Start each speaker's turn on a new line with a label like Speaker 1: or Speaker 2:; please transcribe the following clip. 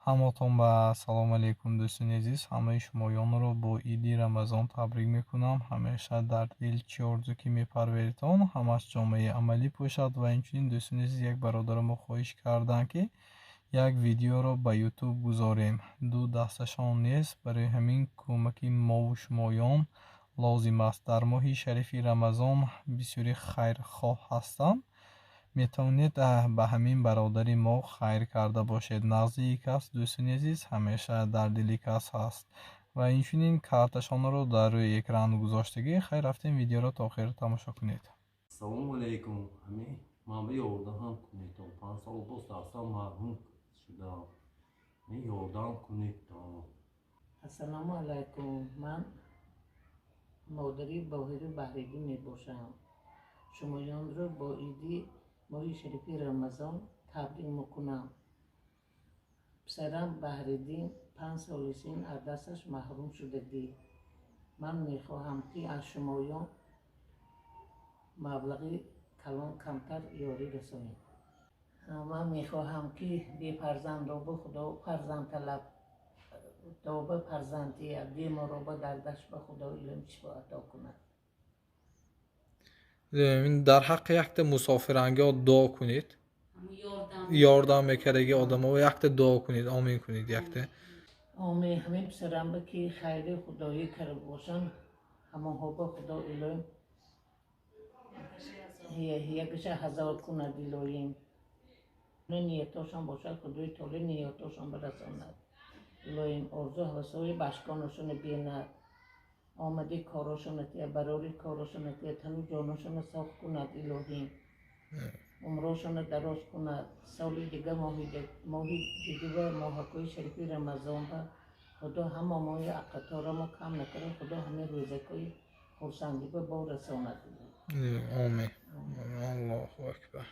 Speaker 1: Ҳаматон ба салом алейкум, дӯстони азиз. Ҳамаи шумоёнро бо иди Рамазон табрик мекунам. Ҳамеша дар дил чӣ орзу ки мепарверитон, ҳамаш ҷомаи амалӣ пӯшад. Ва инчунин, дӯстони азиз, як бародарамо хоҳиш карданд, ки як видеоро ба Ютуб гузорем. Ду дасташон нест, барои ҳамин кӯмаки мову шумоён лозим аст. Дар моҳи шарифи Рамазон бисёри хайрхоҳ ҳастанд, метавонед ба ҳамин бародари мо хайр карда бошед. Нағзии кас, дӯстони азиз, ҳамеша дар дили кас ҳаст. Ва инчунин карташонро дар рӯи экран гузоштагӣ. Хайр, рафтем, видеоро то охир тамошо кунед.
Speaker 2: Салому алейкум. Ҳамин ман ба ёрдам кунед. 5 сол боз дастам маҳрум шудам. Ёрдам кунед.
Speaker 3: Ассалому алайкум. Ман модари Боҳири Баҳриддин мебошам. Шумоёнро бо иди моҳи шарифи Рамазон табрик мекунам. Писарам Баҳриддин 5 соли син аз дасташ маҳрум шудагӣ. Ман мехоҳам, ки аз шумоён маблағи калон камтар ёрӣ расонед. Ман мехоҳам, ки бефарзандобу Худо фарзандталаб доба, фарзанд диҳад, бемороба дардаш ба Худо илм шифо ато кунад.
Speaker 1: Дар ҳаққи якта мусофирангиҳо дуо кунед, ёрдам мекардаги одамо якта дуо кунед, омин кунед якта.
Speaker 3: Омин. Ҳамин писарамба ки хайри худоӣ карда бошанд, ҳамонҳо ба Худо илоҳим якаша ҳазор кунад. Илоҳим, ниятошон бошад, Худои таоло ниятошон барасонад. Илоҳим, орзу ҳавасҳои башконашона бинад, омади корошона тия, барори корошона тия, тану ҷоношона соф кунад. Илоҳим, умрошона дароз кунад. Соли дига моҳи дига, моҳакҳои шарифи Рамазон ба Худо ҳама моҳи аққаторамо кам накарда, Худо ҳамин рӯзакҳои хурсандӣ ба бо расонад.
Speaker 1: Омин. Аллоҳу акбар.